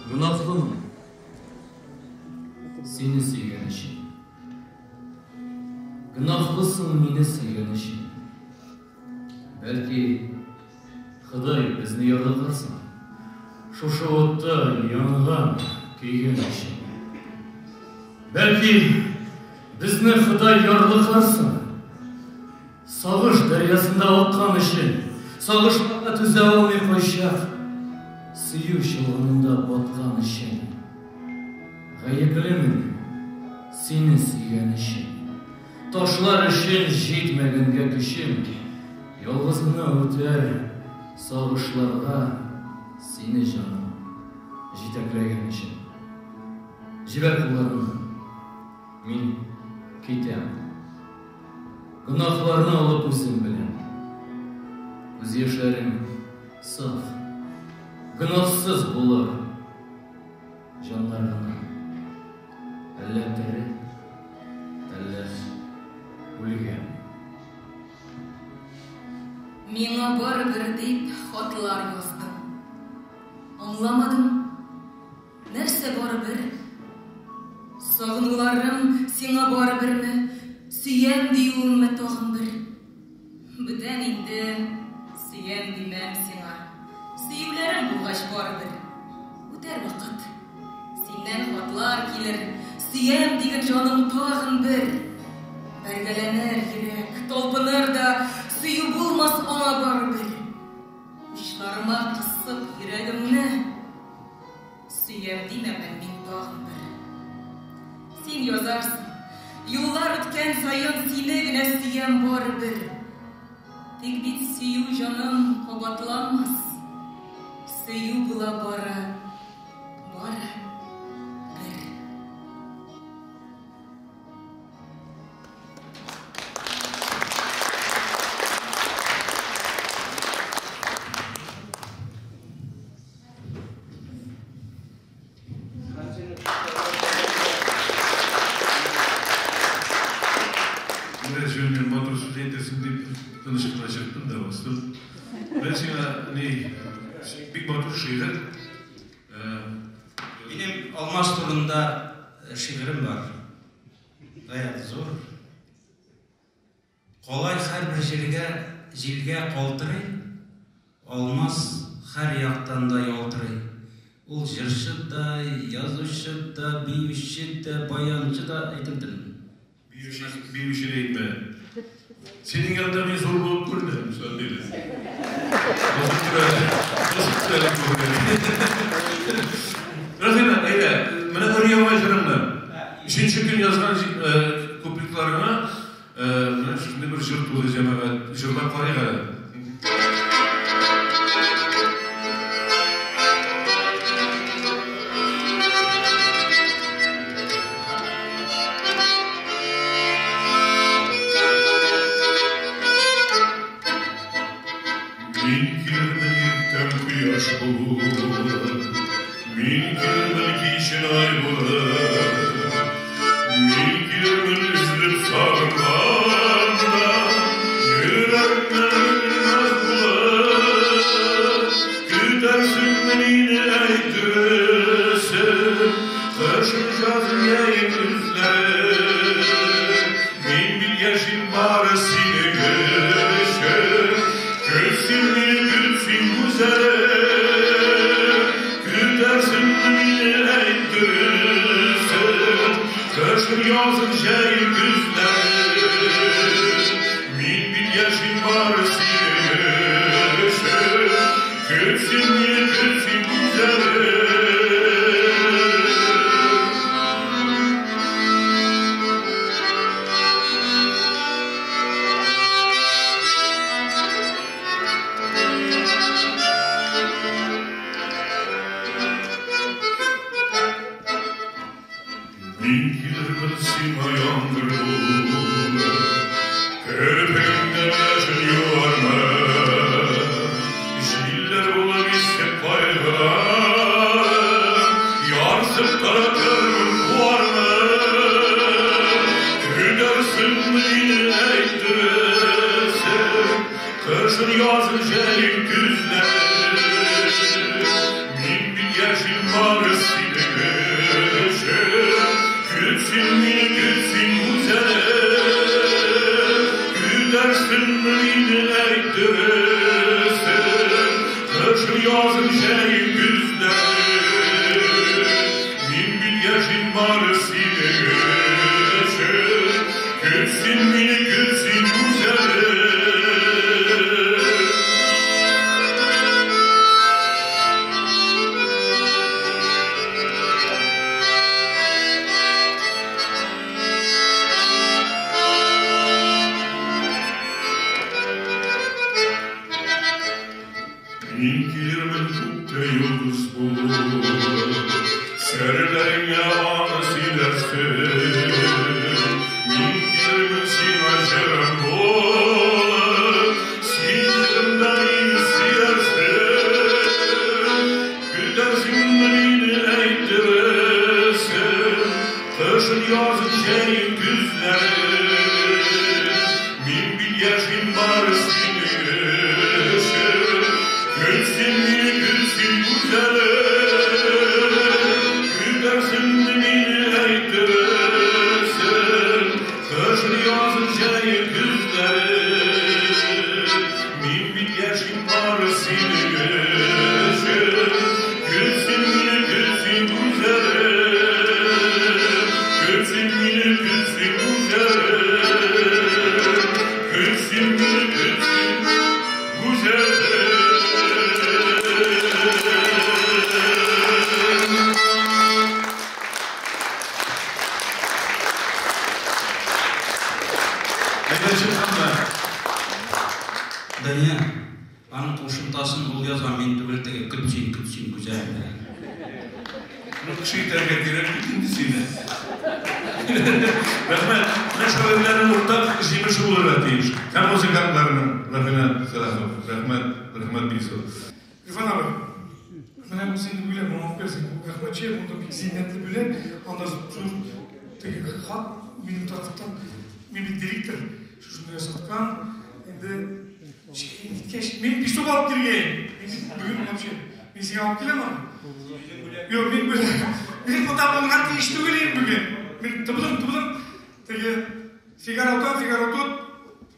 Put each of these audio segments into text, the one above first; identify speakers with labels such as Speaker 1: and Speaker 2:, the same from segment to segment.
Speaker 1: Гөнаһлымын сине сөйгән өчен. Гөнаһлысың мине сөйгән өчен. Бәлки, Ходай безне ярлыкарсың, шушы утта янган, көйгән өчен. Бәлки, безне Ходай ярлыкарсың, сагыш дәрьясында аккан өчен, сагышларга түзә алмый кайчак, сөю чолгынында баткан өчен. Гаеплемен сине сөйгән өчен. Ташлар өчен җитмәгәнгә көчем, ялгыз гына үтәр сагышларга сине, җаным, җитәкләгән өчен. Җибәр кулларыңны, мин китәм. Гөнаһларны алып үзем белән. Күз яшьләрең саф, гөнаһсыз булыр. Җаннар гына әллә тере, әллә үлгән.
Speaker 2: Миңа барыбер дип хатлар яздың. Аңламадым, нәрсә барыбер? Сагынуларым сиңа барыберме? Сөям диюемме тагын бер? Бүтән инде сөям димәм сиңа. Сөюләрем булгач барыбер. Үтәр вакыт. Синнән хатлар килер. Сөям диген җаным тагын бер. Бәргәләнер йөрәк, талпыныр да, сөю булмас аңа барыбер. Учларыма кысып йөрәгемне, сөям димәмен мин тагын бер. Син язарсың, юллар үткән саен сине генә сөям барыбер. Тик бит сөю, җаным, кабатланмас. Сөю була бары, бары бер.
Speaker 3: Менә җүнле матур сүз әйтерсең дип тыныч кына чыктым да бастым. Менә сиңа ни бик матур шигырь.
Speaker 4: Минем Алмаз турында шигырем бар. Гаять зур. Калай һәрбер җиргә, җилгә калтырый, Алмаз һәр яктан да ялтырый. Ул җырчы да, язучы да, биюче дә, баянчы да, әйтеп бетердем.
Speaker 3: Биюче, биючене әйтмә. Синең янда мин зур булып күренәм, Сандиле. Басып тор әле, басып тор әле күренәм. Рәхимә, әйдә, менә өр-яңа җырыңны. Өченче көн язган куплетларыңа менә шушындый бер җыр туды, җәмәгать. Җырлап карыйк әле. Мин килермен иртән кояш булып, Мин килермен кичен ай булып, Мин килермен өзелеп сагынганда, Йөрәкне өзмәс булып. Көтәрсеңме мине, әйт дөресен, Кышын, язын, җәен, көзләрен? Мин бит яшим бары синең өчен. Көт син мине, көт син, гүзәлем. Көтәрсеңме мине, әйт дөресен, Кышын, язын, җәен, көзләрен? Мин бит яшим бары синең өчен. Көт син мине, көт син, гүзәлем. Мин килермен сиңа яңгыр булып, Керпегеңдә яшен юармын. Җилләр булып исеп кайгылар, Ярсып таратырмын, куармын. Көтәрсеңме мине, әйт дөресен, Кышын, язын, җәен, көзләрен? Мин бит яшим бары Көлсин мине, көлсин гүзәлем. Мин килермен күктә йолдыз булып, Серләреңә аны сөйләрсең. Мин килермен сиңа җырым булып, Син җырымда мине сөйләрсең. Көтәрсеңме мине әйттерерсең, Кышын, язын, җәен, көзләрен. Мин бит яшим бары синең өчен. Көлсин мине, көлсин гүзәлем. Көтәрсеңме мине әйттерерсең, Кышын, язын, җәен, көзләрен. Мин бит яшим бары синең өчен. Көлсин мине, көлсин гүзәлем. Көлсин мине, көлсин гүзәлем. Көлсин мине, көлсин гүзәлем. Әйдә, чыкканмы?
Speaker 4: Дания, аның кушымтасын ул язган, мин түгел, теге көтсин, көтсин, гүзәл.
Speaker 3: Ну, кеше итәргә кирәк бит инде сине. Рәхмәт. Менә шагыйрьләрнең уртак җимеше булырга тиеш. Һәм музыкантларның. Рәхмәт, Сәлахов. Рәхмәт, рәхмәт бик зур.
Speaker 5: Рифат абый, менә бу синең бүләк, моны алып килсең. Бу рәхмәт чәй, монда бик зиннәтле бүләк. Анда зур теге хат минем тарафтан, мин бит директор, шушында ясаткан. Инде чәй киткәч, мин песок алып килгән. Мин бүген вообще, мин сиңа алып киләм аны. Юк, мин бүген, мин монда булырга тиеш түгел идем бүген. Мин тыбыдым, тыбыдым. Теге Фигаро тот, Фигаро тот.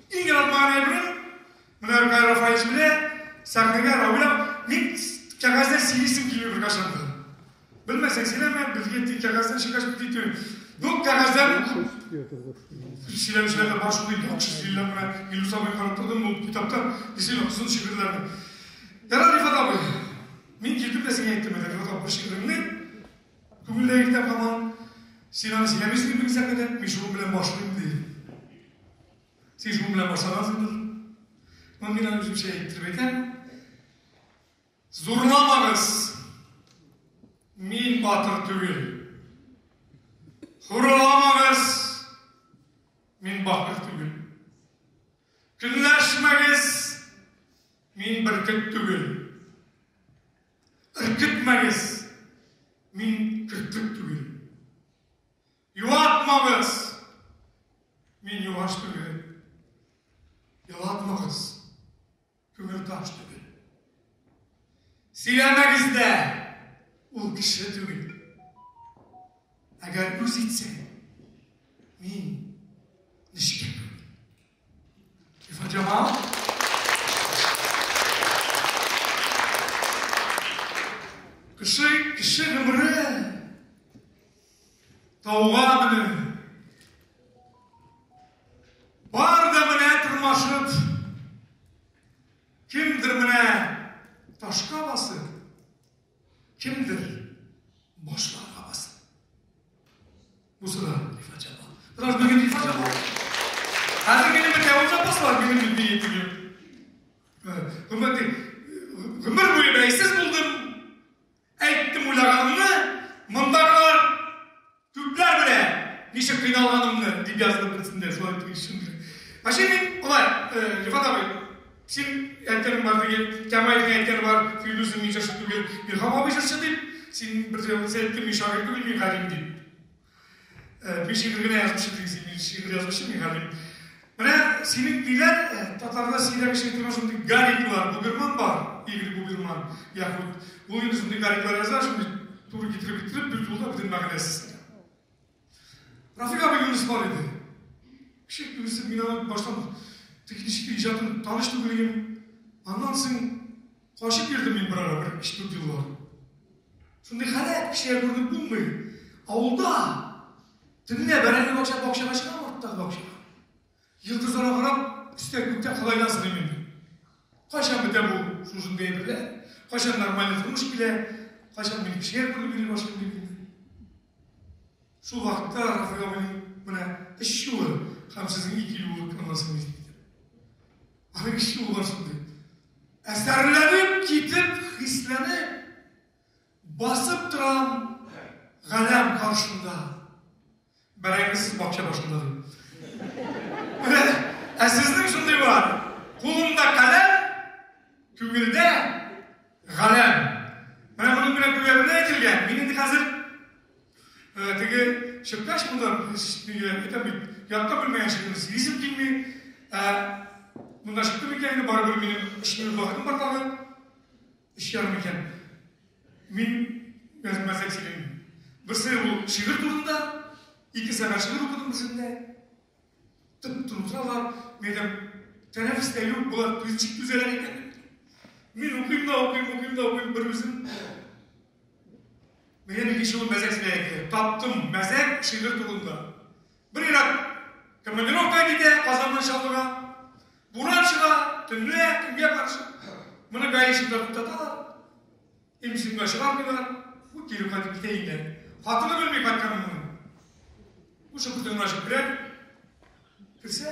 Speaker 5: Иң яратмаган әйберем, менә Ркай Рафаэль белә, сәхнәгә Равил, мин кәгазьдә сөйлисем килми беркайчан да. Белмәсәң сөйләмә, безгә тик кәгазьдән чыккач бит итү. Ну, кәгазьдән укып сөйләүчеләр дә бар, шундый яхшы сөйлиләр, менә Илдус абый карап тордым, ул китапта действительно озын шигырьләрне. Ярар, Рифат абый, мин килдем дә сиңа әйттем, Рифат абый, бер шигыреңне күңелдә әйтәм һаман, син аны сөйләмисең бүген сәхнәдә, мин шуның белән башлыйм, ди. Син шуның белән башлагансыңдыр. Ну, мин аны үземчә әйттереп әйтәм. Зурламагыз, мин батыр түгел. Хурламагыз, мин бакыр түгел. Көнләшмәгез, мин бөркет түгел. Өркетмәгез, мин көртлек түгел. Юатмагыз, мин юаш түгел. Елатмагыз, күңел таш түгел. Сөйләмәгез дә, ул кеше түгел. Әгәр үз итсәң, мин нечкә түгел. Рифат Җамал. Кеше, кеше гомере тауга менү. Бар да менә тырмашып, кемдер менә ташка басып, кемдер башларга басып. Бусы да Рифат Җамал. Бераз бүген Рифат Җамал. Хәзер минем бер тәвә запас бар, минем бит теге. Гомер буе бәйсез булдым. Әйттем уйлаганымны, мондагылар күпләр белә, ничек кыйналганымны, дип язды берсендә, шулай итеп шундый. Вообще мин, болай, Рифат абый, син әйткәнең бар диген, Камаевның әйткәне бар, Фирдүснең мин җырчы түгел, Илһам абый җырчы дип, син бер әйттең, мин шагыйрь түгел, мин галим дип. Мин шигырь генә язмыйчы дигән, мин шигырь язмыйчы, мин галим. Менә синең диләр, татарда сирәк эш итүгә шундый гариклар, Губерман бар, Игорь Губерман, яхуд. Ул инде шундый гариклар яза, шундый туры китереп иттереп, бер юлда бөтен мәгънәсез. Рафик абый Юныс бар иде. Кеше күрсен, мин аны баштан теге ничек иҗатын таныш түгел идем. Аннан соң качып йөрдем мин бер ара, бер өч-дүрт еллар. Шундый халәт кешегә күренеп булмый. Авылда төнлә бәрәңге бакча бакчага чыгам, арттагы бакчага. Йолдызларга карап, өстә күктә Ходайдан сорыйм инде. Кайчан бетә бу шушындый әйберләр? Кайчан нормальный тормыш килә? Кайчан мин кешегә күренеп йөри башлыйм дип инде. Шул вакытта Рафик абыйның менә өч юлы һәм сезнең ике юлы аннан соң искә китә. Аның өч юлы бар шундый. Әсәрләнеп китеп, хисләнеп, басып торам галәм каршында. Бәрәңгесез бакча башында ди. Менә, ә сезнең шундый бар. Кулымда каләм, күңелдә галәм. Менә моның белән күләменә әйтелгән. Мин инде хәзер теге чыккач монда әйтәм бит, ятта белмәгән шикелле сөйлисем килми. Ә монда чыктым икән инде барыбер минем өч минут вакытым бар тагы. Өч ярым икән. Мин мәзәк сөйлим. Берсе ул шигырь турында, ике сәгать шигырь укыдым берсендә. Тып-тын утыралар. Мин әйтәм, тәнәфес тә юк, болар ничек түзәләр икән? Мин укыйм да укыйм, укыйм да укыйм, бер үзем. Минем икенче ул мәзәк сөйләргә кирәк. Таптым мәзәк шигырь турында. Бер ир-ат командировкага китә Казаннан Чаллыга. Буран чыга, төнлә, төнгә каршы. Моны гаишниклар туктаталар. Имсимгә чыгармыйлар. Бу кире кайтып китә инде. Хатыны белми кайтканын моның. Бу шөкердән ачып керә. Керсә,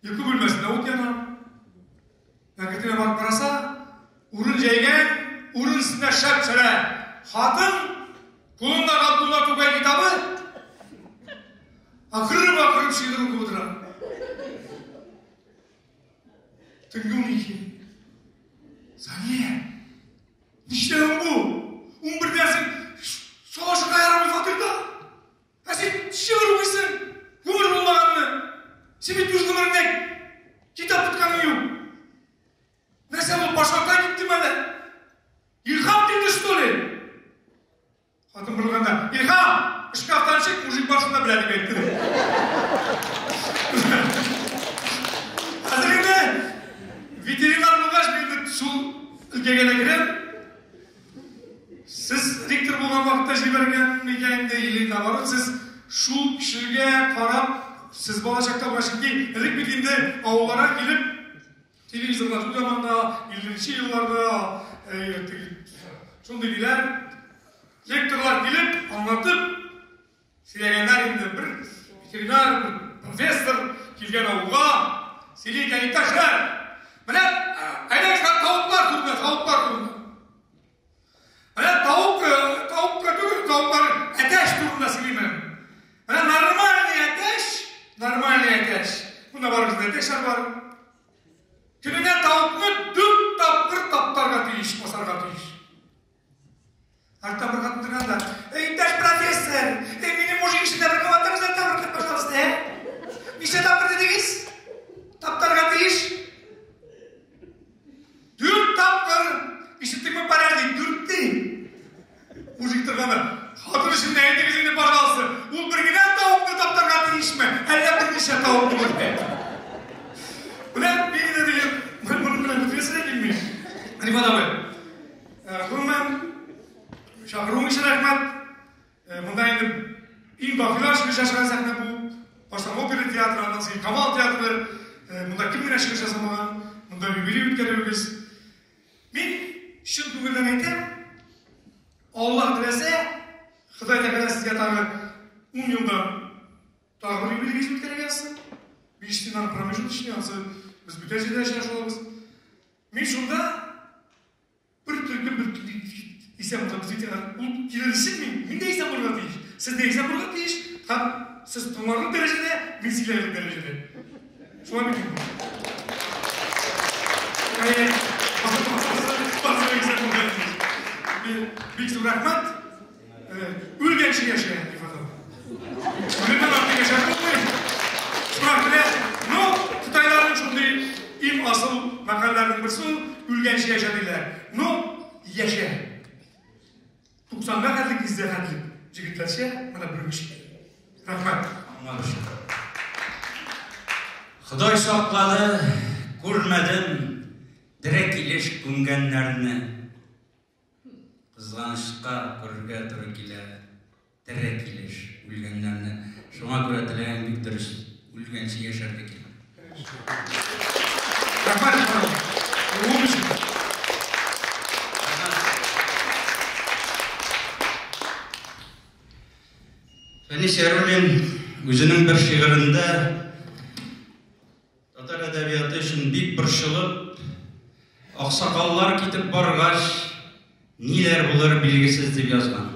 Speaker 5: йокы бүлмәсендә ут яна. Мәкетенә барып караса, урын җәйгән, урын өстендә шәп шәрә. Хатын кулында Габдулла Тукай китабы, акырып-акырып шигырь укып утыра. Төнге 12. Сания, нишләвең бу? 11-дәсең, шалашырга ярамый фатирда. Ә син шигырь укыйсың, гомер булмаганны. Син бит үз гомереңдә китап тотканың юк. Нәрсә бу, башка киттеме әллә? Илһам килде, что ли? Хатын борылганда, Илһам, шкафтан чык, мужик башында белә дип әйтте. Хәзер инде ветеринар булгач, мин инде шул өлкәгә дә керәм. Сез ректор булган вакытта җибәргән микән инде или наоборот, сез шул кешегә карап, сез балачакта булган, чөнки элек бит инде авылларга килеп, телевизорда шул заманда, 50 нче елларда, шундый ниләр, лекторлар килеп, аңлатып, сөйләгәннәр инде бер ветеринар, бер профессор килгән авылга, сөйли икән, иптәшләр, менә әйдәгез тавыклар турында, тавыклар турында. Менә тавык, тавыкка түгел, тавыклар әтәч турында сөйлимен. Менә нормальный әтәч, нормальный әтәч. Монда барыбызда әтәчләр бар. Көненә тавыкны дүрт тапкыр таптарга тиеш, басарга тиеш. Арттан бер хатын торган да, Эй, иптәш профессор, эй, минем мужик эшендә бер кабаттагыз да тапкыр, пожалуйста, ә? Ничә тапкыр дидегез? Таптарга тиеш. Дүрт тапкыр! Ишеттеңме, подожди, дүрт ди. Мужик торганда, хатын өчен дә әйтегез инде, пожалуйста. Ул бер генә тавыкны таптарга тиешме? Әллә берничә тавыкны дип. Менә мин дә дигән, моның белән бетерәсе дә килми. Рифат абый, гомумән, чакыруың өчен рәхмәт. Монда инде иң даһилар чыгыш ясаган сәхнә бу. Башта опера театры, аннан соң Камал театры. Монда кем генә чыгыш ясамаган, монда юбилей үткәрәбез. Мин чын күңелдән әйтәм, Аллаһ теләсә, Ходай Тәгалә сезгә тагы 10 елдан тагы бер юбилей үткәрергә язсын. Биш елдан промежуточный, ансы без бүтән җирдә очраша алабыз. Мин шунда Бер төркем бер исән булса, без ветеран, ул килер өчен мин, мин дә исән булырга тиеш. Сез дә исән булырга тиеш һәм сез тыңларлык дәрәҗәдә, мин сөйләрлек дәрәҗәдә. Шулай бит инде. Әйе, исән булырга тиеш. Бик зур рәхмәт. Үлгәнче яшә, Рифат абый. Үлемнән артык яшәп булмый. Шуңа күрә, ну, кытайларның шундый иң асыл мәкальләренең берсе ул, үлгәнче яшә диләр. Ну, яшә. 90-га хәтлек, 100-гә хәтлек. Җегетләрчә, менә бер кеше. Рәхмәт.
Speaker 4: Ходай саклады, күрмәдем тере килеш күмгәннәрне. Кызганычка күрергә туры килә, тере килеш үлгәннәрне. Шуңа күрә теләгең бик дөрес, үлгәнче яшәргә кирәк.
Speaker 5: Рәхмәт, Ул өчен.
Speaker 4: Фәнис Яруллин үзенең бер шигырендә татар әдәбияты өчен бик борчылып, аксакаллар китеп баргач, ниләр булыр билгесез дип язган.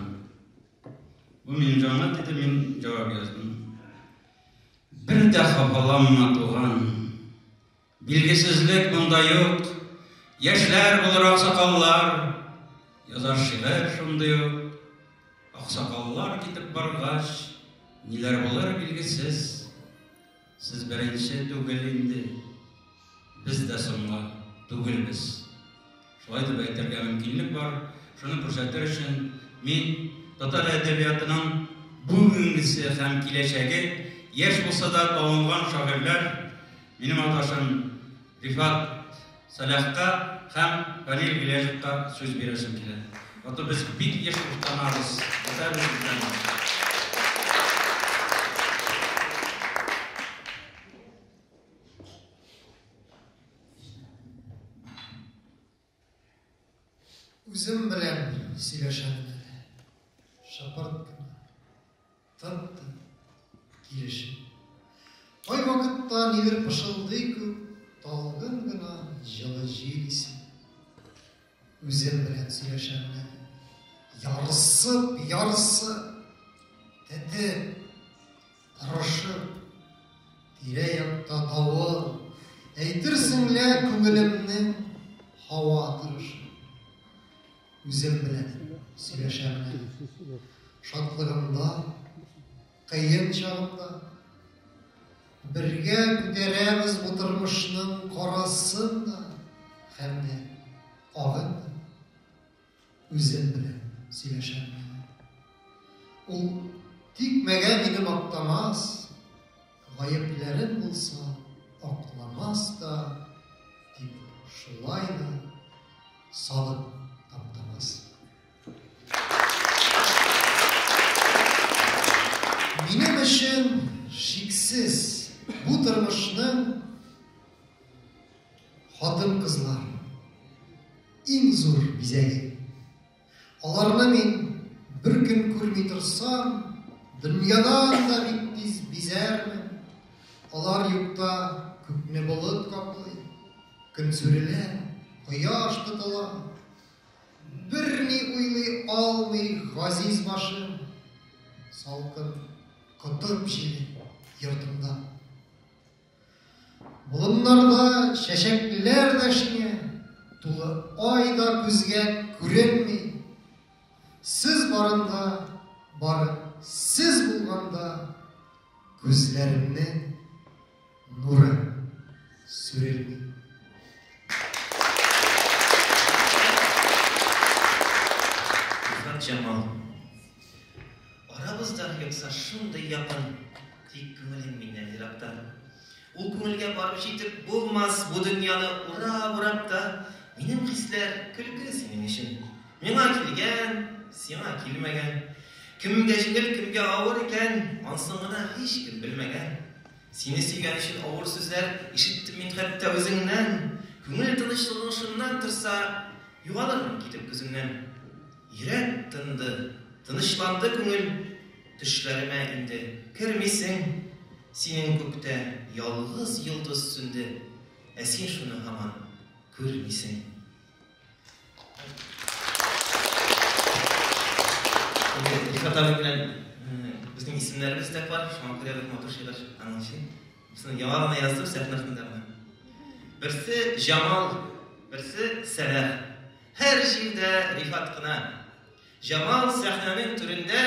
Speaker 4: Бу минем җанга тиде, мин җавап яздым. Бер дә хафаланма, туган. Билгесезлек монда юк. Яшьләр булыр аксакаллар, язар шигырь шундый ук. Аксакаллар китеп баргач, ниләр булыр билгесез. Сез беренче түгел инде, без дә соңгы түгелбез. Шулай дип әйтергә мөмкинлек бар. Шуны күрсәтер өчен мин татар әдәбиятының бүгенгесе һәм киләчәге яшь булса да танылган шагыйрьләр минем аташым Рифат Сәлахка һәм Фәнил Гыйләҗевка сүз бирәсем килә. Аты без бик еш уфтанабыз, бетәбез икән.
Speaker 6: Үзем белән сөйләшәм әле. Шыпырт кына. Тып-тын. Килешеп. Кайвакытта нидер пышылдый күк, талгын гына җылы җил исә. Үзем белән сөйләшәм әле. Ярсып, ярсып, тетеп, тырышып, тирә-якта давыл, әйтерсең лә күңелемнең һава торышы. Үзем белән сөйләшәм әле. Шатлыгымда, кыен чагымда. Бергә күтәрәбез бу тормышның карасын да һәм дә агын да. Үзем белән сөйләшәм әле. Ул тикмәгә мине мактамас, гаепләрем булса акламас та, тик шулай да салып таптамас. Минем өчен шиксез бу тормышның хатын-кызлар иң зур бизәге. Аларны мин бер көн күрми торсам, дөньядан да бик тиз бизәрмен. Алар юкта күкне болыт каплый, көн сүрелә, кояш тотыла. Берни уйлый алмый газиз башым, салкын котып җиле йортымда. Болыннарда чәчәкләр дә шиңә, тулы ай да күзгә күренми. Сез барында, бары сез булганда, күзләремнең нуры сүрелми.
Speaker 7: Рифат Җамал. Арабызда юкса шундый якын, тик күңелең миннән еракта. Ул күңелгә барып җитеп булмас, бу дөньяны урап-урап та. Минем хисләр көлке синең өчен. Миңа килгән, сиңа килмәгән. Кемгә җиңел, кемгә авыр икән, ансын гына һичкем белмәгән. Сине сөйгән өчен авыр сүзләр ишеттем мин хәтта үзеңнән. Күңел тынычлыгың шуннан торса, югалырмын китеп күзеңнән. Йөрәк тынды, тынычланды күңел, төшләремә инде кермисең. Синең күктә ялгыз йолдыз сүнде, ә син шуны һаман күрмисең. Инде Рифат абый белән безнең исемнәребез дә бар, шуңа күрә бер матур шигырь аның өчен. Бусын яңа гына яздым сәхнә артында гына. Берсе Җамал, берсе Сәлах. Һәр җирдә Рифат кына. Җамал сәхнәнең түрендә,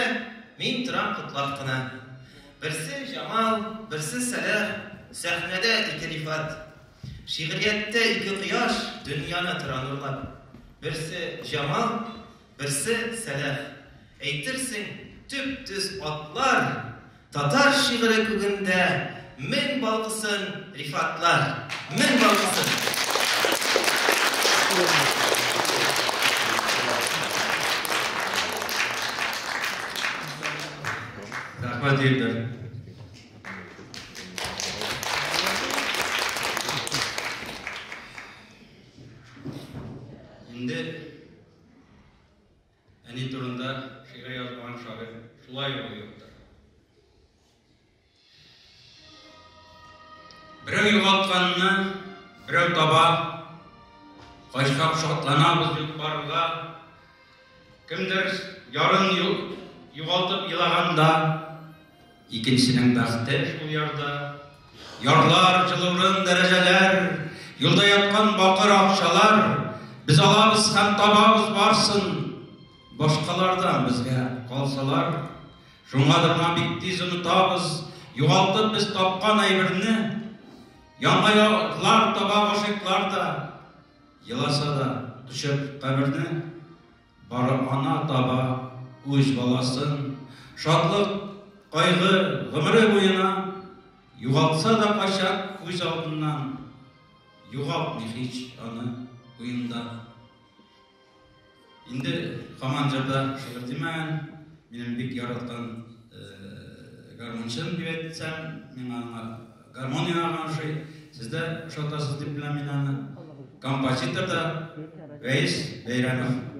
Speaker 7: мин торам котлап кына. Берсе Җамал, берсе Сәлах, сәхнәдә ике Рифат. Шигърияттә ике кояш дөньяны тора нурлап. Берсе Җамал, берсе Сәлах. Әйтерсең, төп-төз атлар Татар шигыре күгендә мең балкысын, Рифатлар, мең балкысын!
Speaker 1: Рәхмәт, егетләр.
Speaker 4: Инде әни турында шигырь язмаган шагыйрь шулай ук юктыр. Берәү югалтканны берәү таба, кайчак шатланабыз юк-барга. Кемдер ярын югалтып елаганда, икенченең бәхте шул ярда. Ярлар, җылы урын, дәрәҗәләр, юлда яткан бакыр акчалар, без алабыз һәм табабыз барсын. Башкалардан безгә калсалар, шуңадыр ма бик тиз онытабыз, югалтып без тапкан әйберне. Яңа ярлар таба гашыйклар да, еласа да төшеп каберне, бары ана таба үз баласын. Шатлык, кайгы гомере буена, югалтса да кайчак күз алдыннан, югалтмый һич аны уенда. Инде һаман җырда шигырь димәгән, минем бик яраткан гармунчым дип әйтсәм, миңа аңа гармон уйнарга ошый. Сез дә ошатасыз дип беләм мин аны. Композитор да Вәис Бәйрәмов.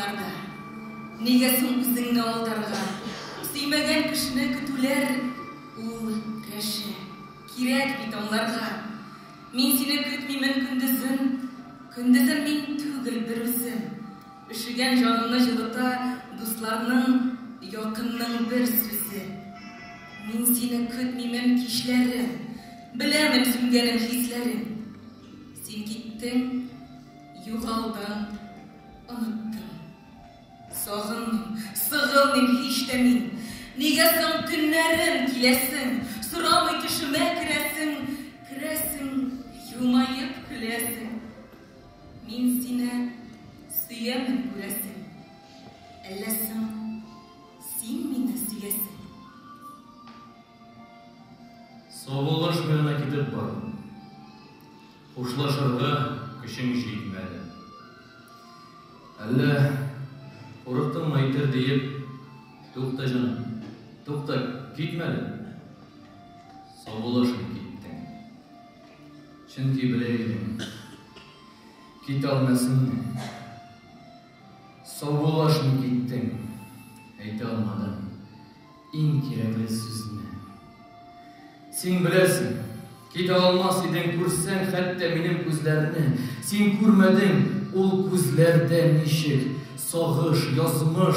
Speaker 2: Елларда. Нигә соң үзеңне алдарга? Сөймәгән кешене көтүләр ул рәшә. Кирәк бит аңларга. Мин сине көтмимен көндезен, көндезен мин түгел берүзем. Өшегән җанымны җылыта дусларның, якынның бер сүзе. Мин сине көтмимен кичләрен, беләмен сүнгәнен хисләрең. Син киттең, югалдың, оныттың. Сагынмыйм, сыгылмыйм һич тә мин. Нигә соң төннәрен киләсең, сорамый төшемә керәсең, керәсең, елмаеп көләсең. Мин сине сөямен, күрәсең. Әллә соң син мине сөясең?
Speaker 1: Саубуллашмый гына китеп бардым. Хушлашырга көчең җитмәде. Әллә курыктыңмы әйтер диеп, тукта, җаным, тукта, китмә әле. Саубуллашмый киттең. Чөнки белә идең, китә алмасыңны. Саубуллашмый киттең, әйтә алмадым иң кирәкле сүзне. Син беләсең, китә алмас идең, күрсәң хәтта минем күзләрне. Син күрмәдең ул күзләрдә ничек сагыш, язмыш,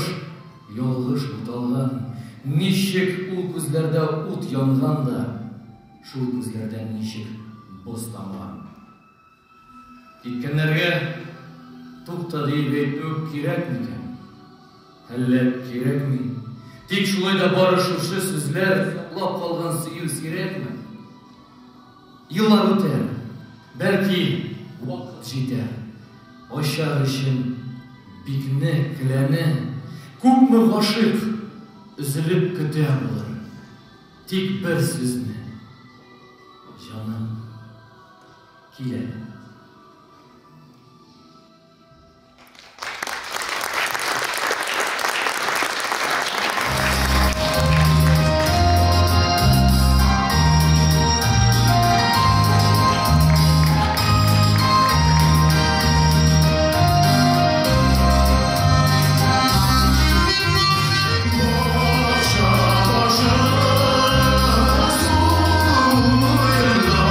Speaker 1: ялгыш буталган. Ничек ул күзләрдә ут янган да, шул күзләрдән ничек боз тамган. Киткәннәргә тукта диеп әйтү кирәк микән? Әллә кирәкми? Тик шулай да бары шушы сүзләр саклап калган сөю сирәкме? Еллар үтәр, бәлки вакыт җитәр. Ачар өчен бикне, келәне, күпме гашыйк өзелеп көтә булыр. Тик бер сүзне, җаным, кил әле.
Speaker 3: Бакча башы су буенда.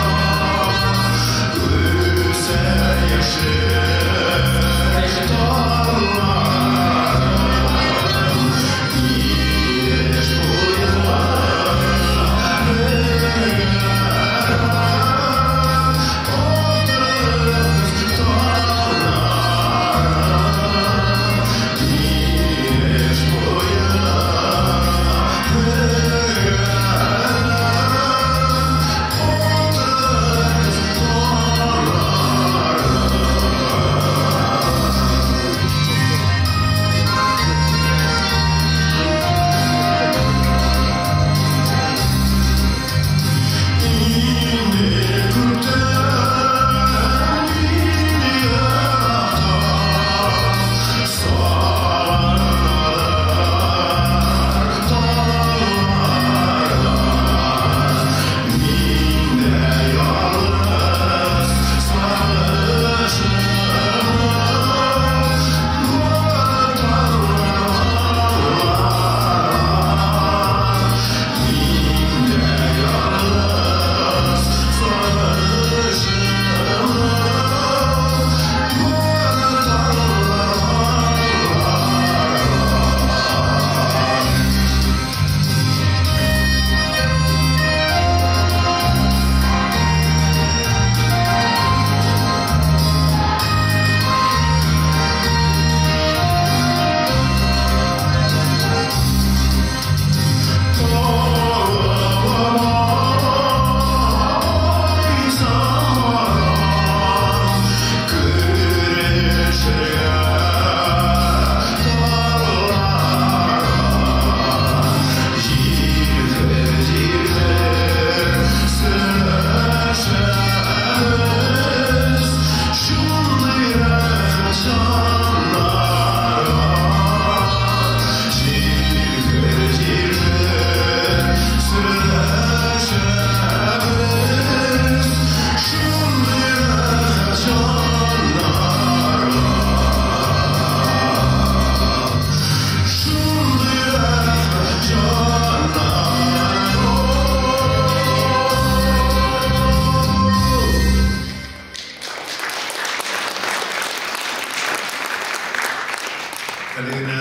Speaker 8: Әле генә,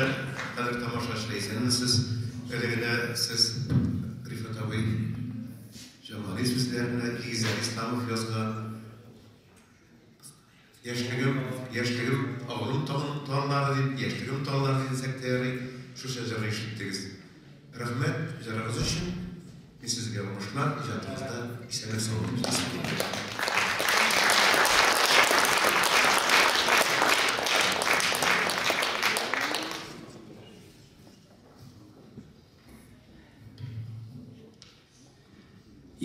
Speaker 8: хәзер тамашачылар исәнмесез, әле генә сез Рифат абый Җамали сүзләренә Илгизәр Исламов язган Яшьлегем, яшьлегем авылым таңнары дип, яшьлегем таңнары дисәк тә ярый, шушы җырны ишеттегез. Рәхмәт җырыгыз өчен. Мин сезгә уңышлар, иҗатыгызда исәнлек-саулык телим.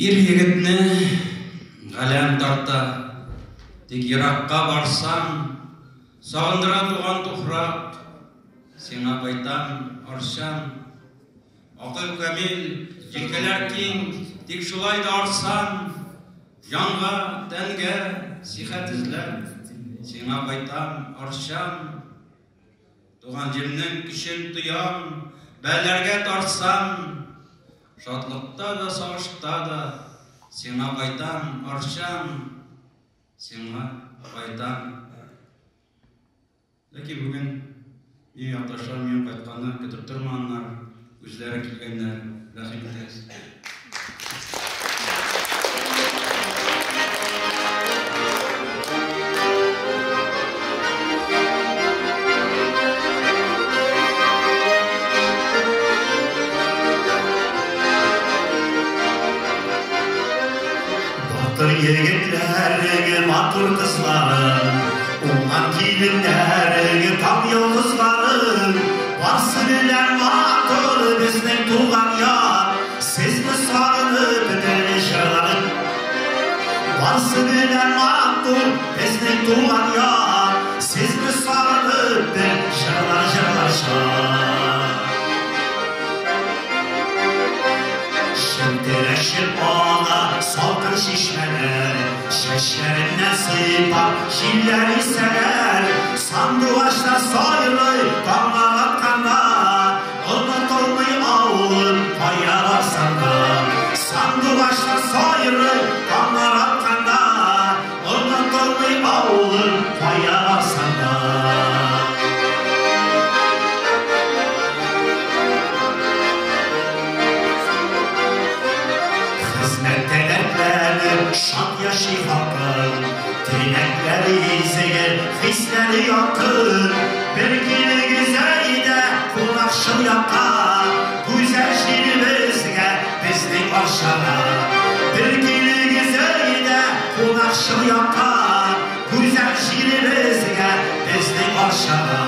Speaker 4: Ир егетне галәм тарта, тик еракка барсаң, сагындыра туган туфрак, сиңа кайтам, Арчам. Акыл камил, җилкәләр киң, тик шулай да арсам, җанга, тәнгә сихәт эзләп, сиңа кайтам, Арчам. Туган җирнең көчен тоям, бәләргә тартсам, шатлыкта да, сагышта да, сиңа кайтам, Арчам, сиңа кайтам. Ләкин бүген минем якташлар минем кайтканны көтеп тормаганнар, үзләре килгәннәр. Рәхим итегез.
Speaker 9: Батыр егетләрең, матур кызларың, уңган киленнәрең, таң йолдызларың, барсы белән матур безнең туган як, сезне сагынып бер җырларым. Барсы белән матур безнең туган як, сезне сагынып бер җырлар җырлар. Челтерәшеп ага салкын чишмәләр, чәчләреннән сыйпап җилләр исәләр, сандугачлар сайрый таңнар атканда, онытылмый авылым кая барсам да. Сандугачлар сайрый таңнар атканда, онытылмый авылым кая барсам да. Хезмәттә дәртләнеп шат яши халкым, теләкләре изге, хисләре якын. Бер килегез әйдә кунакчыл якка, гүзәл җиребезгә, безнең Арчага. Бер килегез әйдә кунакчыл якка, гүзәл җиребезгә, безнең Арчага.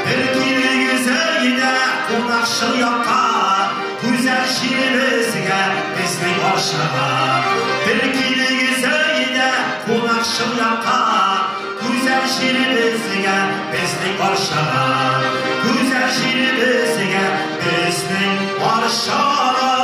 Speaker 9: Бер килегез әйдә кунакчыл якка, гүзәл җиребезгә, безнең Арчага. Бер килегез әйдә кунакчыл якка, гүзәл җиребезгә, безнең Арчага. Гүзәл җиребезгә, безнең Арчага.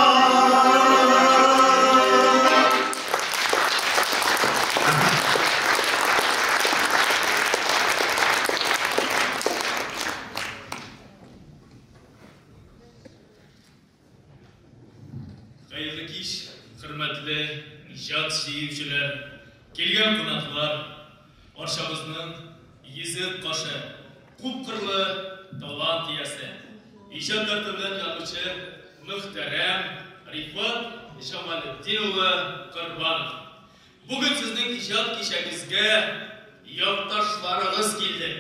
Speaker 1: Хәерле кич, хөрмәтле иҗат сөючеләр, килгән кунаклар, Арчабызның йөзек кашы, күпкырлы талант иясе, иҗат дәрте белән янучы мөхтәрәм Рифат Җамалетдин улы Корбанов. Бүген сезнең иҗат кичәгезгә якташларыгыз килде.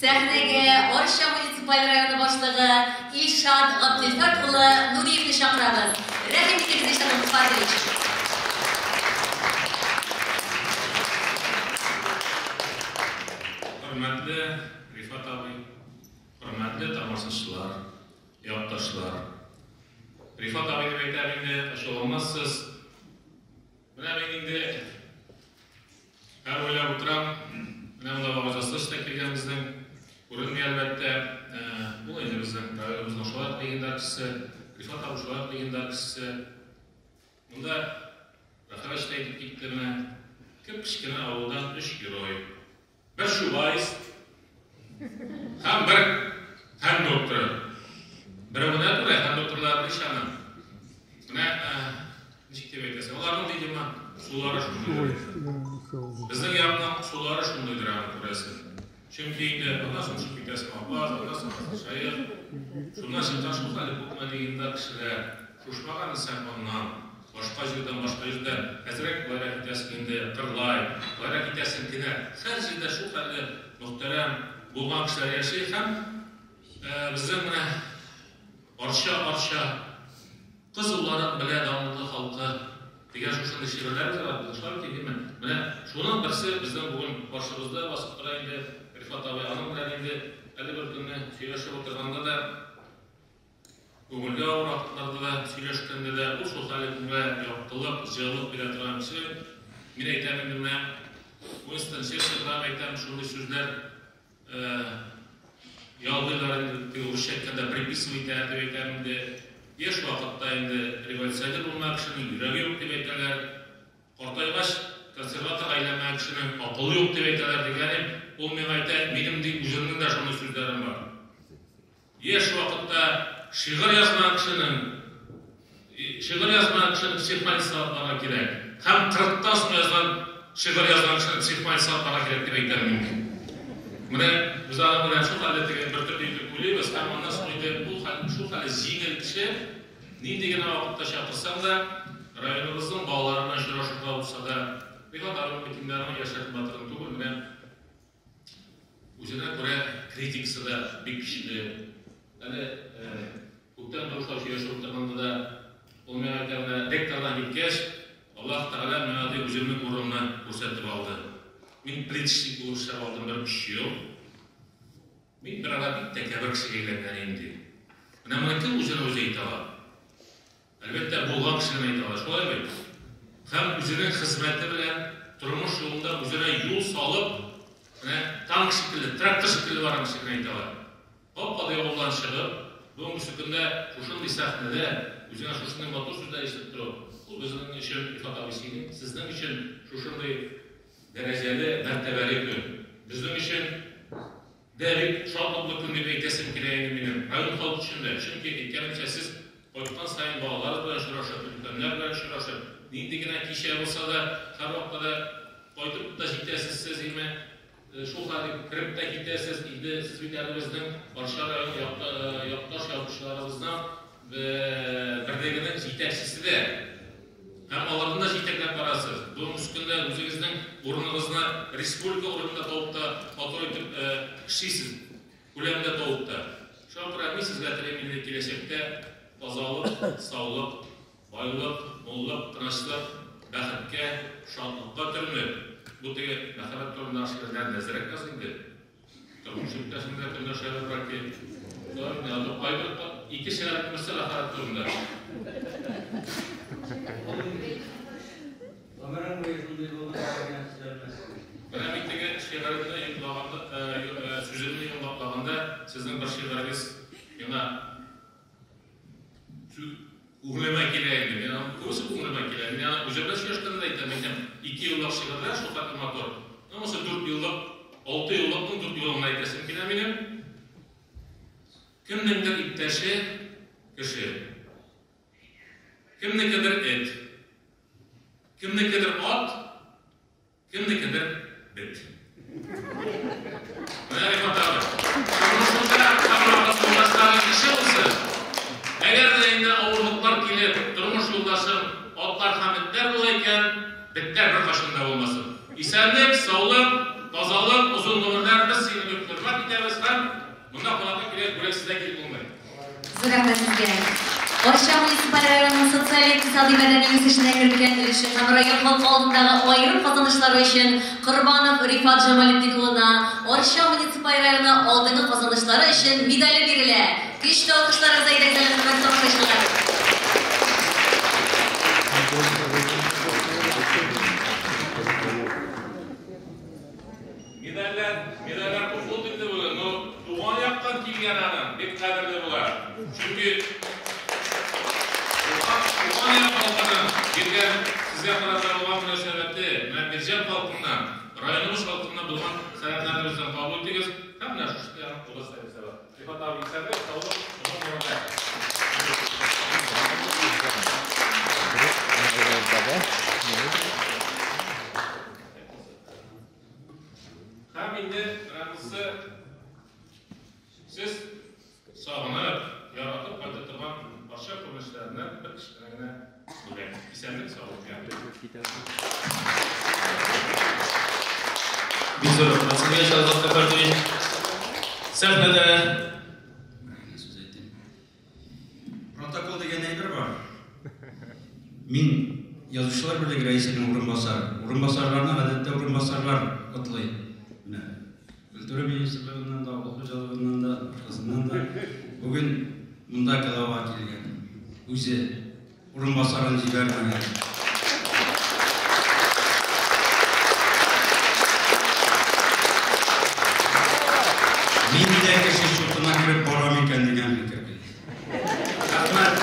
Speaker 2: Сәхнәгә Арча муниципаль районы башлыгы Илшат Габделфәт улы Нуриевны чакырабыз. Рәхим итегез, Илшат Габделфәтович.
Speaker 3: Хөрмәтле Рифат абый, хөрмәтле тамашачылар, якташлар. Рифат абый дип әйтәм инде, ачуланмассыз. Менә мин инде һәр уйлап утырам. Менә монда бабаҗасы та килгән безнең. Күренми әлбәттә. Ул инде безнең районыбызның шулай ук легендар кешесе, Рифат абый шулай ук легендар кешесе. Монда Рәхәвәч тә әйтеп китте менә. Кеп-кечкенә авылдан өч герой. Бер Чубайс һәм бер фән докторы. Берәү генә түгел, фән докторлары өч аның. Менә Ничек дип әйтәсең? Аларның видимо сулары шундыйдыр. Безнең якның сулары шундыйдыр аны күрәсең. Чөнки инде аннан соң төшеп китәсең Апаз, аннан соң Шаек. Шуннан чыккан шул хәле күпме легендар кешеләр. Шушмага менсәң аннан, башка җирдән, башка җирдән әзрәк былайрак китәсең инде Кырлай, былайрак китәсең Кенәр. Һәр җирдә шул хәлле мөхтәрәм булган кешеләр яши һәм безнең менә Арча, Арча, кыз улларын белә данлы халкы дигән шушындый шигырьләребез бар безнең, шулай бит инде, менә шуның берсе безнең бүген каршыбызда басып тора инде Рифат абый. Аның белән инде әле бер көнне сөйләшеп утырганда да, күңелгә авыр вакытларда да, сөйләшкәндә дә, ул шул хәле күңелгә яктылык, җылылык бирә торган кеше. Мин әйтәм инде менә Уинстон Черчилльгә әйтәм шундый сүзләр ялгыйлар инде, теге урысча әйткәндә приписывать итәләр дип әйтәм инде. Яшь вакытта инде революционер булмаган кешенең йөрәге юк дип әйтәләр. Картайгач консерваторга әйләнмәгән кешенең акылы юк дип әйтәләр дигән идем. Ул миңа әйтә, минем ди үземнең дә шундый сүзләрем бар. Яшь вакытта шигырь язмаган кешенең шигырь язмаган кешене психбольницага атларга кирәк. Һәм 40-тан соң язган шигырь язган кешене психбольницага атларга кирәк дип әйтәм мин. Менә без аның белән шул хәлдә теге бер төрле итеп уйлыйбыз һәм аннан соң инде ул хәл шул хәле җиңел кеше, нинди генә вакытта чакырсаң да, районыбызның балалары белән очрашырга булса да, Рифат абый бит инде аның яшерен батырын түгел, менә үзенә күрә критикасы да бик көчле. Әле күптән түгел шулай сөйләшеп утырганда да ул миңа әйтә, менә ректордан киткәч, Аллаһ Тәгалә миңа ди үземнең урынны күрсәтеп алды. Мин плиточник булып эшләп алдым бер өч ел. Мин бер ара бик тәкәббер кешегә әйләнгән идем ди. Менә моны кем үзенә үзе әйтә ала? Әлбәттә, булган кеше генә әйтә ала, шулай бит? Һәм үзенең хезмәте белән тормыш юлында үзенә юл салып, менә танк шикелле, трактор шикелле барган кеше генә әйтә ала. Гап-гади авылдан чыгып, бүгенгесе көндә шушындый сәхнәдә үзеңә шушындый матур сүзләр ишетеп тору, ул безнең өчен, Рифат абый, синең, сезнең өчен шушындый дәрәҗәле, мәртәбәле көн. Безнең өчен дә бик шатлыклы көн дип әйтәсем килә инде минем, район халкы өчен дә. Чөнки, әйткәнемчә, сез кайткан саен балаларыгыз белән очрашып, өлкәннәр белән очрашып, нинди генә кичә булса да, һәрвакытта да кайтып та җитәсез сез, име, шул хәтле кереп тә китәсез. Инде сез бит әле безнең Арча районы якташ язучыларыбызның берлегенең җитәкчесе дә. Һәм аларны да җитәкләп барасыз. Бүгенге көндә үзегезнең урыныгызны республика урынында табып та матур итеп эшлисез. Күләмдә табып та. Шуңа күрә мин сезгә телим инде киләчәктә тазалык, саулык, байлык, муллык, тынычлык, бәхеткә, шатлыкка төренеп, бу теге мәхәббәт турындагы шигырьләрне әзрәк яз инде. Тормыш иптәшең дә көнләшәдер бәлки. Шулай бит, язып кайбер ике шигырь берсе мәхәббәт турында.
Speaker 4: Гомерең буе шундый булды, дигән төзәлмәс.
Speaker 3: Менә мин теге шигыремне йомгаганда, сүземне йомгаклаганда, сезнең бер шигырегез миңа күңелемә килә инде. Мин аның күбесе күңелемә килә. Мин аны үзем дә сөйләшкәндә дә әйтәм, әйтәм, ике еллык шигырьләр шул хәтле матур. Ну, монысы дүрт еллык, алты еллыкның дүрт елын әйтәсем килә минем. Кемнеңдер иптәше кеше. Кемнекедер эт. Кемнекедер ат, кемнекедер бет. Менә Рифат абый, тормышыңда һәрвакыт юлдашларың кеше булсын. Әгәр дә инде авырлыклар килеп, тормыш юлдашың атлар һәм этләр була икән, бетләр беркайчан да булмасын. Исәнлек, саулык, тазалык, озын гомерләр, без сине бик хөрмәт итәбез һәм монда кунакка килгәч бүләксез дә килеп булмый.
Speaker 2: Зур рәхмәт сезгә. Арча муниципаль районының социаль-икътисади мәдәни үсешенә керткән өлеше һәм район халкы алдындагы аерым казанышлары өчен Корбанов Рифат Җамалетдин улына Арча муниципаль районы алдынгы казанышлары өчен медале бирелә. Көчле алкышларыгыз әйдәгез әле, хөрмәтле тамашачылар.
Speaker 3: Медальләр, медальләр күп булды инде бүген, но туган яктан килгән аның бик кадерле була. Чөнки туган, туган як халкының биргән сезгә карата булган мөнәсәбәте, менә Мирҗан халкыннан, районыбыз халкыннан булган сәламнәрне бездән кабул итегез. Һәм менә шушы ягын кулда сәлам. Рифат абый, исәнлек, саулык, озын гомерләр. бер кечкенә генә бүләк. Исәнлек, саулык.
Speaker 1: Бик зур рәхмәт сезгә, Шәһзат Кафәрдиевич. Сәхнәдә
Speaker 4: сүз әйтим. Протокол дигән әйбер бар. Мин Язучылар берлеге рәисенең урынбасары. Урынбасарларны гадәттә урынбасарлар котлый. Менә культура министрлыгыннан да, авыл хуҗалыгыннан да, башкасыннан да бүген монда глава килгән. Үзе урынбасарын җибәрмәгән. Мин дә кеше чутына кереп барам икән дигән фикер килде.
Speaker 1: Рәхмәт.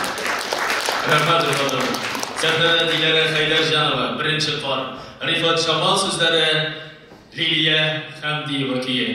Speaker 1: Рәхмәт, Рифат абый. Сәхнәдә Диләрә Хәйдәрҗанова, беренче кар. Рифат Чамал сүзләре, Лилия Хәмдиева көе.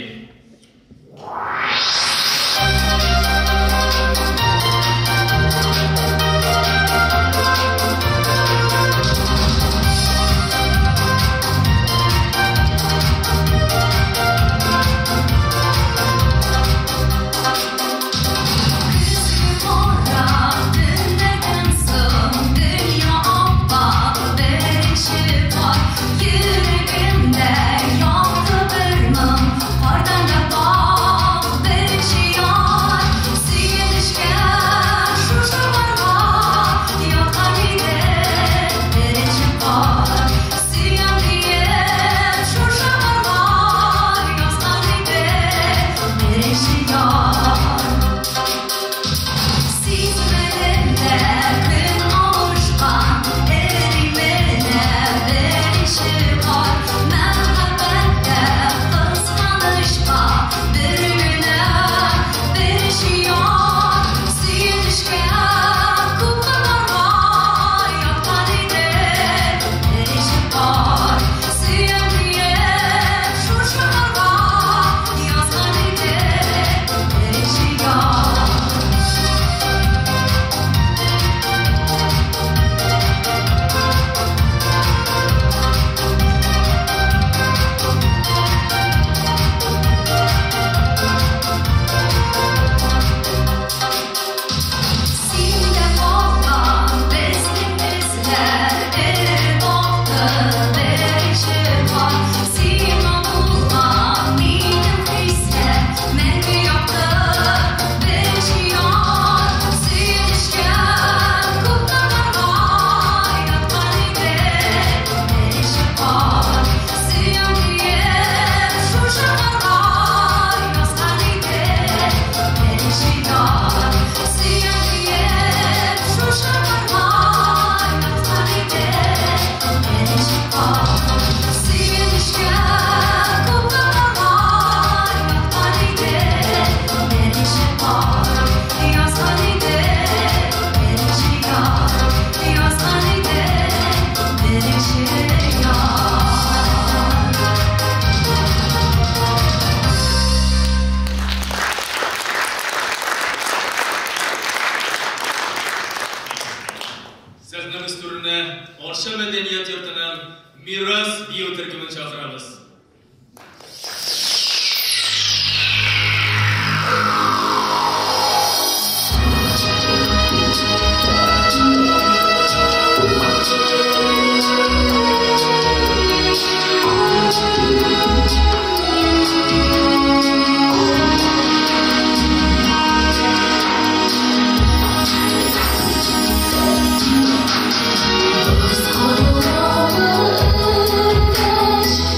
Speaker 1: Сәхнәбез түренә Арча мәдәният йортының Мирас бию төркемен чакырабыз.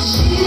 Speaker 10: She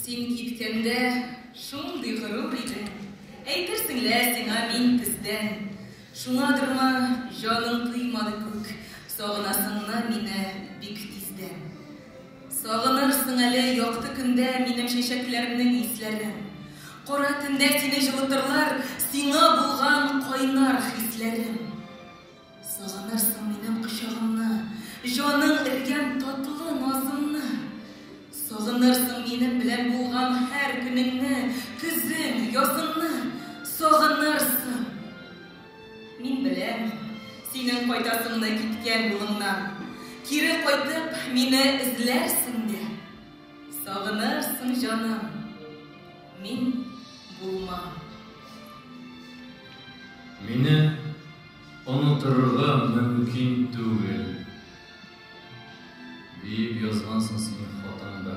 Speaker 10: Син киткәндә шундый горур идең. Әйтерсең лә сиңа мин тездән. Шуңадырмы, җаның тыймады күк, сагынасыңны мине бик тиздән. Сагынырсың әле якты көндә минем чәчәкләрнең исләрен. Кара төндә сине җылытырлар сиңа булган кайнар хисләрем. Сагынырсың минем кочагымны, җаның эргән татлы назымны. Сагынырсың минем белән булган һәр көнеңне, көзен, языңны. Сагынырсың. Мин беләм, синең кайтасыңны киткән юлыңнан. Кире кайтып, мине эзләрсең дә. Сагынырсың, җаным. Мин булмам.
Speaker 1: Мине онытырга мөмкин түгел. Диеп язгансың син хатыңда.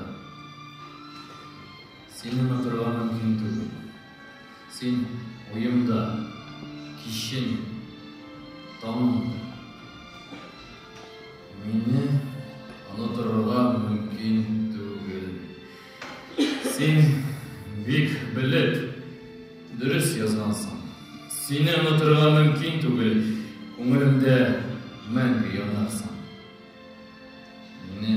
Speaker 1: Сине онытырга мөмкин түгел. Син уемда, кичен, таңымда. Мине онытырга мөмкин түгел. Син бик белеп, дөрес язгансың. Сине онытырга мөмкин түгел, күңелемдә мәңге янарсың. Мине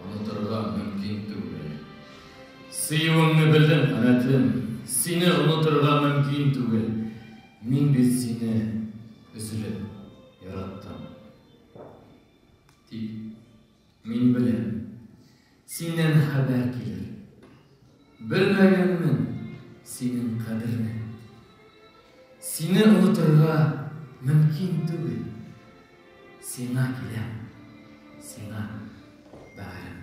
Speaker 1: онытырга мөмкин түгел. Сөюеңне белдем, канәтем. Сине онытырга мөмкин түгел. Мин бит сине өзелеп яраттым. Тик мин беләм, синнән хәбәр килер. Белмәгәнмен синең кадерне. Сине онытырга мөмкин түгел. Сиңа киләм, сиңа бәгырем.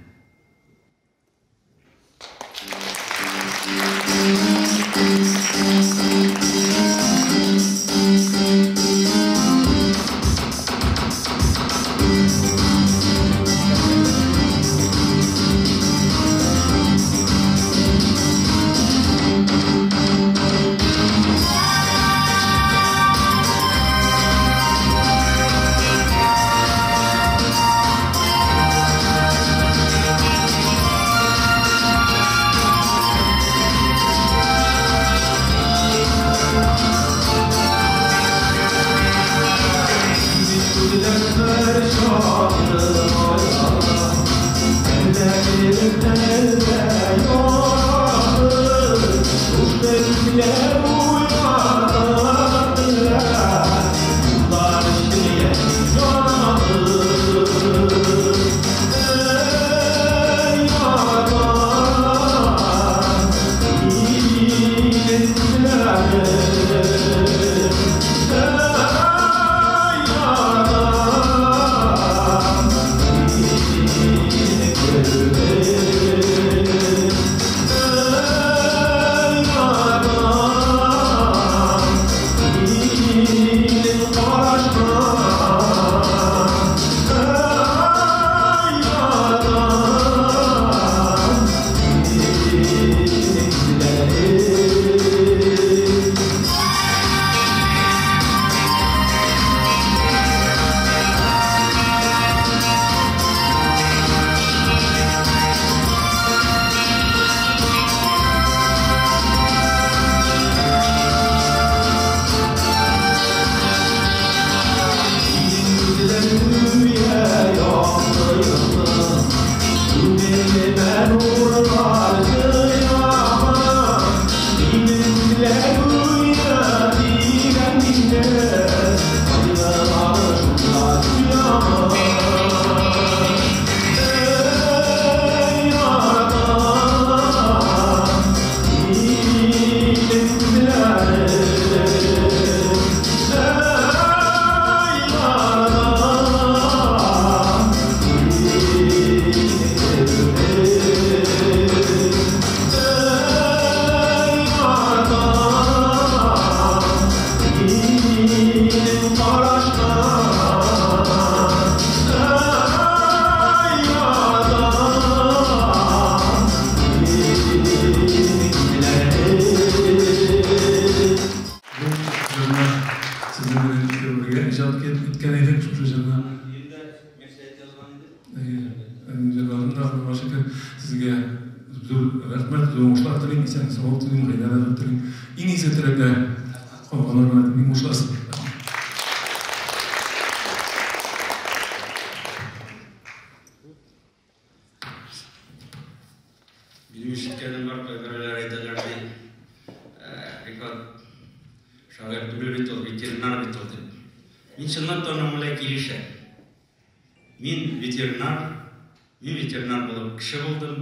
Speaker 5: Зур рәхмәт, зур уңышлар телим, исәнлек саулык телим, гаилә бәхете телим. Иң изге теләкләр калганнарына телим уңышлар сезгә.
Speaker 4: Минем ишеткәнем бар, кайберәүләр әйтәләр ди, Рифат шагыйрь түгел бит ул, ветеринар бит ул дип. Мин чынлап та аның белән килешәм. Мин ветеринар, мин ветеринар булып кеше булдым.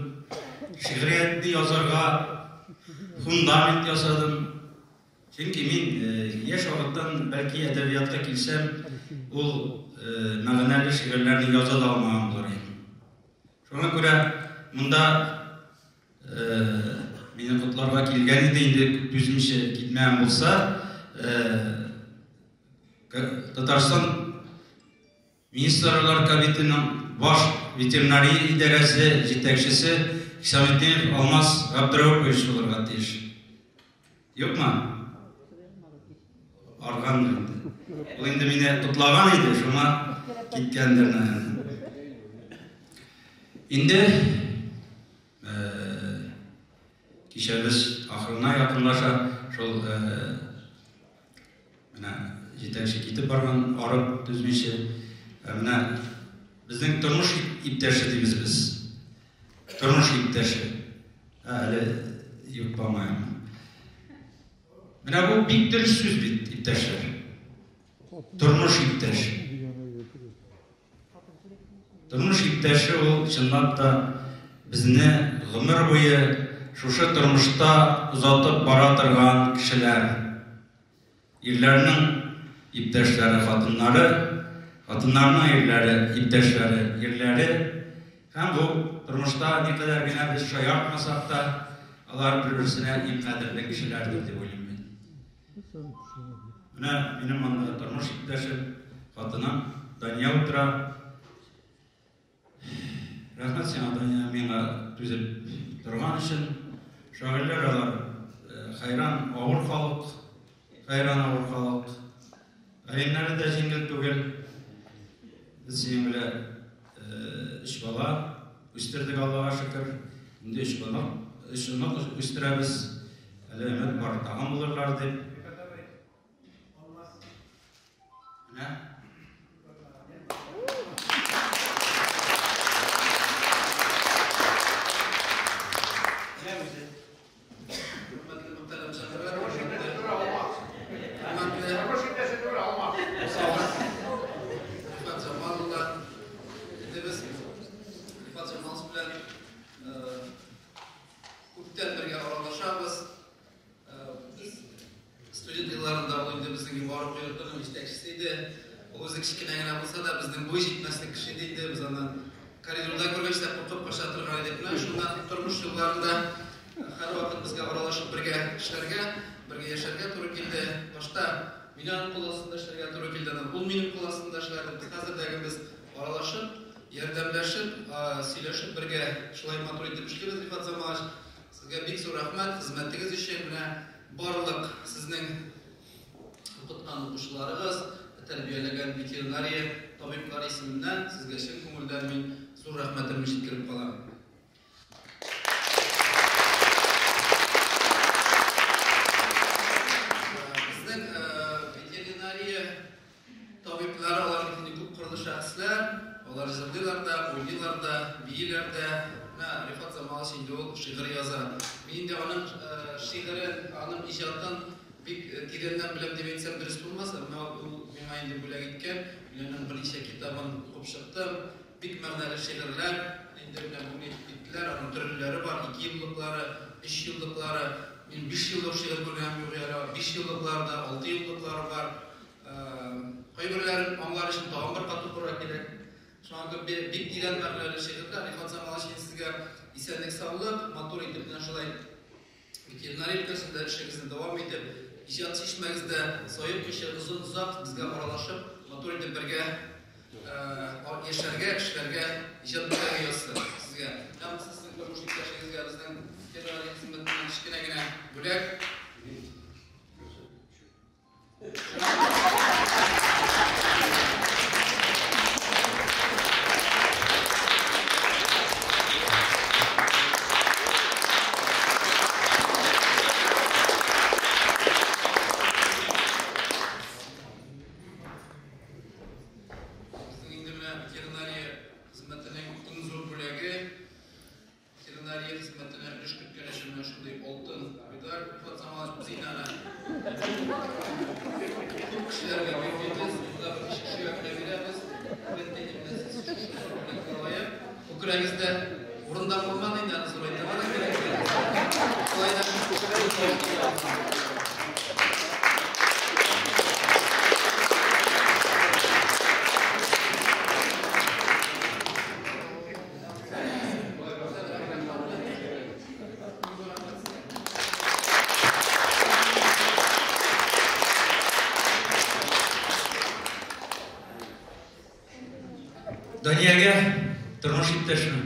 Speaker 4: Шигъриятне язарга фундамент ясадым. Чөнки мин яшь вакыттан бәлки әдәбиятка килсәм, ул мәгънәле шигырьләрне яза да алмаган булыр идем. Шуңа күрә монда мине котларга килгән иде инде түзмичә китмәгән булса, Татарстан Министрлар Кабинетының баш ветеринария идарәсе җитәкчесе Хисаметдинов Алмаз Габдрәүпович булырга тиеш. Юкмы? Аргандыр инде. Ул инде мине котлаган иде, шуңа киткәндер, наверное. Инде кичәбез ахырына якынлаша, шул менә җитәкче китеп барган, арып түзмичә. Менә безнең тормыш иптәше дибез без. Тормыш иптәше. Әле юк, по-моему. Менә бу бик дөрес сүз бит, иптәшләр. Тормыш иптәше. Тормыш иптәше ул чынлап та безне гомер буе шушы тормышта озатып бара торган кешеләр. Ирләрнең иптәшләре хатыннары, хатыннарның ирләре, иптәшләре, ирләре. Һәм бу тормышта никадәр генә без шаяртмасак та, алар бер-берсенә иң кадерле кешеләрдер дип уйлыйм мин. Менә минем анда тормыш иптәшем, хатыным Дания утыра. Рәхмәт сиңа, Дания, миңа түзеп торган өчен. Шагыйрьләр алар хәйран авыр халык, хәйран авыр халык. Галимнәре дә җиңел түгел. Без синең белән өч бала үстердек, Аллага шөкер. Инде өч онык, өч онык үстерәбез. Әле өмет бар, тагын булырлар дип. Менә.
Speaker 11: Күптән бергә аралашабыз. Без студент елларында ул инде безнең югары уку йортының җитәкчесе иде. Ул үзе кечкенә генә булса да, безнең буй җитмәслек кеше иде инде. Без аннан коридорда күргәч тә куркып кача торган идек. Менә шуннан тормыш юлларында һәрвакыт безгә аралашып бергә эшләргә, бергә яшәргә туры килде. Башта мин аның кул астында эшләргә туры килде, аннан ул минем кул астында эшләде. Без хәзер дә без аралашып, ярдәмләшеп, сөйләшеп бергә шулай матур итеп эшлибез, Рифат Замалович. Сезгә бик зур рәхмәт хезмәтегез өчен. Менә барлык сезнең укыткан укучыларыгыз, тәрбияләгән ветеринария табиблары исеменнән сезгә чын күңелдән мин зур рәхмәтемне җиткереп калам. Безнең ветеринария Табиблар, алар бит инде күпкырлы шәхесләр, алар җырлыйлар да, уйныйлар да, бииләр дә. Менә Рифат Замалович инде ул шигырь яза. Мин инде аның шигырен, аның иҗатын бик тирәннән беләм дип әйтсәм дөрес булмас, әмма ул миңа инде бүләк иткән. Мин аның берничә китабын укып чыктым. Бик мәгънәле шигырьләр. Инде менә бүген әйтеп киттеләр, аның төрлеләре бар, икееллыклары, өчъеллыклары. Мин бишъеллык шигырь күргәнем юк әле. Бишъеллыклары да, алтыеллыклары бар. Кайберләрен аңлар өчен тагын бер кат укырга кирәк. Шуңа күрә бик тирән мәгънәле шигырьләр. Рифат Замалович, мин сезгә исәнлек-саулык, матур итеп менә шулай ветеринария өлкәсендә эшегезне дәвам итеп, иҗат чишмәгездә саекмыйча озын-озак безгә аралашып, матур итеп бергә яшәргә, эшләргә, иҗат итәргә язсын сезгә. Һәм сезнең тормыш иптәшегезгә безнең ветеринария хезмәтеннән кечкенә генә бүләк. кешеләргә бирмибез, монда бер өч кешегә генә бирәбез. Әлбәттә, инде менә сез шушы зур бүләккә лаек. Күкрәгездә урында булмады инде, аны зурайтырга да кирәк. Шулай да
Speaker 4: Даниягә тормыш иптәшем.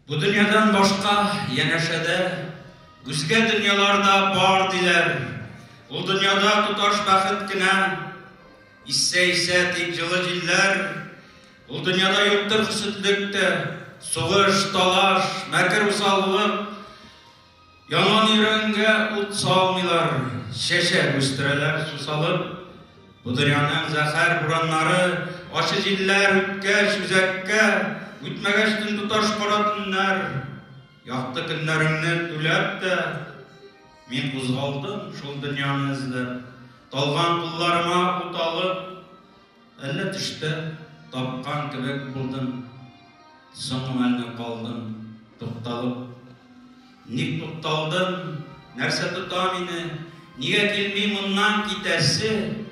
Speaker 4: Бу дөньядан башка янәшәдә үзгә дөньялар да бар диләр. Ул дөньяда тоташ бәхет кенә, иссә-исә тик җылы җилләр. Ул дөньяда юктыр хөсетлек тә, сугыш, талаш, мәкер усаллык. Янган йөрәгеңгә ут салмыйлар, чәчәк үстерәләр сусалып. Бу дөньяның зәһәр бураннары, ачы җилләр үткәч үзәккә, үтмәгәч төн тоташ кара төннәр. Якты көннәреңне түләп тә, мин кузгалдым шул дөньяны эзләп. Талган кулларыма ут алып, әллә төштә тапкан кебек булдым. Соңгы мәлне калдым тукталып. Ник тукталдым? Нәрсә тота мине? Нигә килми моннан китәсе?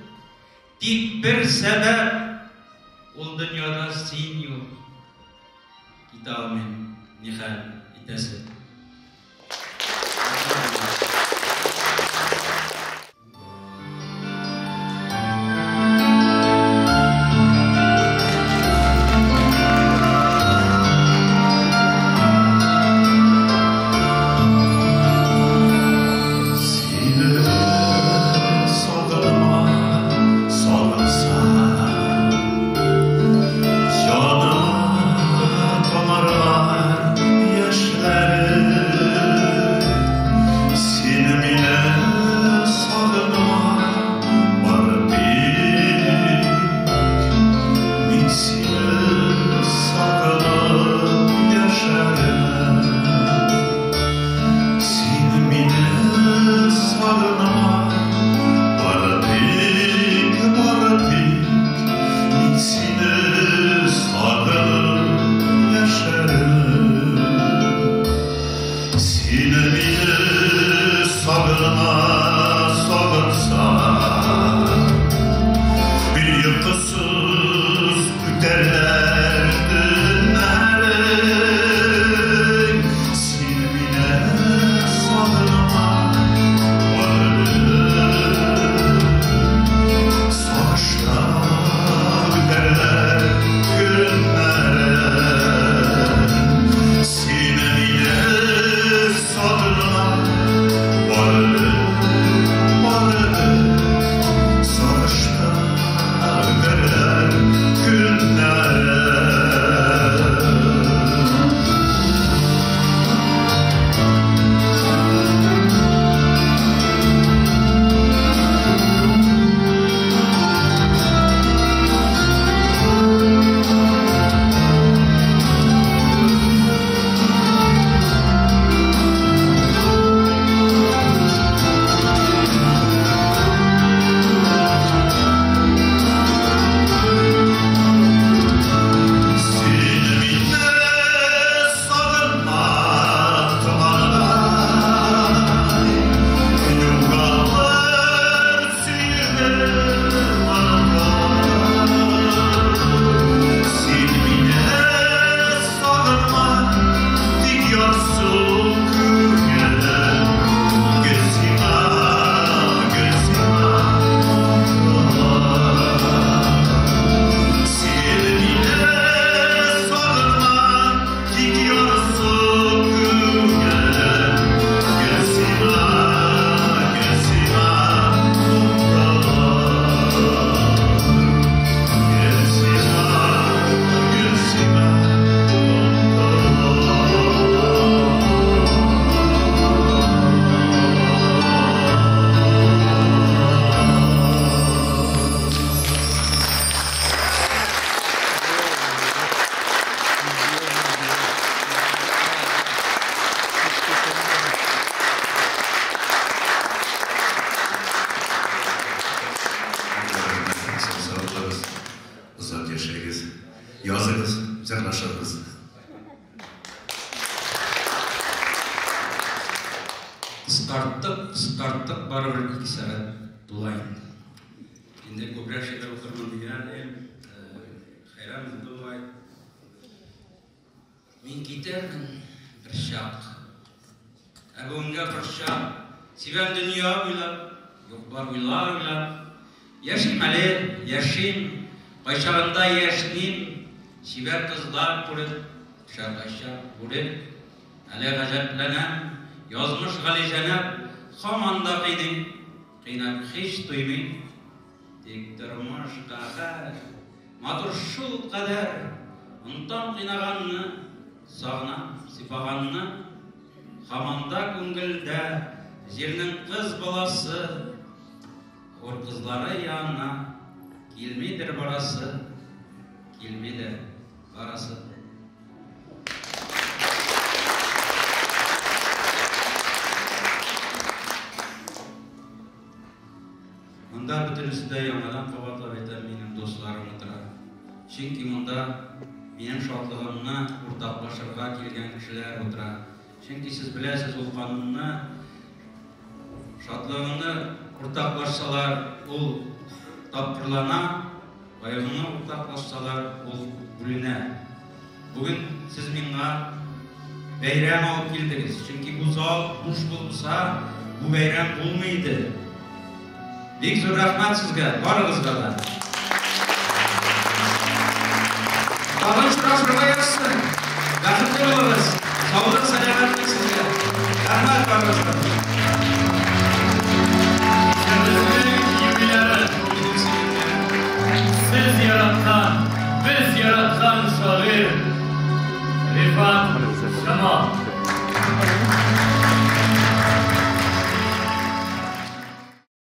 Speaker 4: Тик бер сәбәп, ул дөньяда син юк. Китә алмыйм, нихәл итәсе?
Speaker 9: Җаныма тамарлар яшьләре.
Speaker 4: Кыскарттык, кыскарттык, барыбер 2 сәгать тула инде. Инде күбрәк шигырь укырмын дигән идем. Хәйран булды бугай. Мин китәрмен бер чак. Ә бүгенгә борчак, сибәм дөнья буйлап, юк бар уйлар уйлап. Яшим әле, яшим, кайчагында яшьним, чибәр кызлар күреп, төшә кайчак бүрек. Әле гаҗәпләнәм, язмыш галиҗәнәп, һаман да кыйный, кыйнап һич туймый. Тик тормыш каһәр, матур шул кадәр, онтам кыйнаганны, сагынам сыйпаганны. Һаман да күңелдә җирнең кыз баласы, хур кызлары янына килмидер барасы, килмидер барасы. Монда бөтенесе дә яңадан кабатлап әйтәм, минем дусларым утыра. Чөнки монда минем шатлыгымны уртаклашырга килгән кешеләр утыра. Чөнки сез беләсез ул канунны, шатлыгыңны уртаклашсалар, ул тапкырлана, кайгыңны уртаклашсалар, ул бүленә. Бүген сез миңа бәйрәм алып килдегез. Чөнки бу зал буш булса, бу бәйрәм булмый иде. Бик зур рәхмәт сезгә, барыгызга да. Тагын очрашырга язсын. Бәхетле булыгыз. Саулык, сәламәтлек сезгә. Рәхмәт барыгызга.
Speaker 1: Безнең юбиляры. Сез яраткан, без яраткан шагыйрь Рифат Җамал.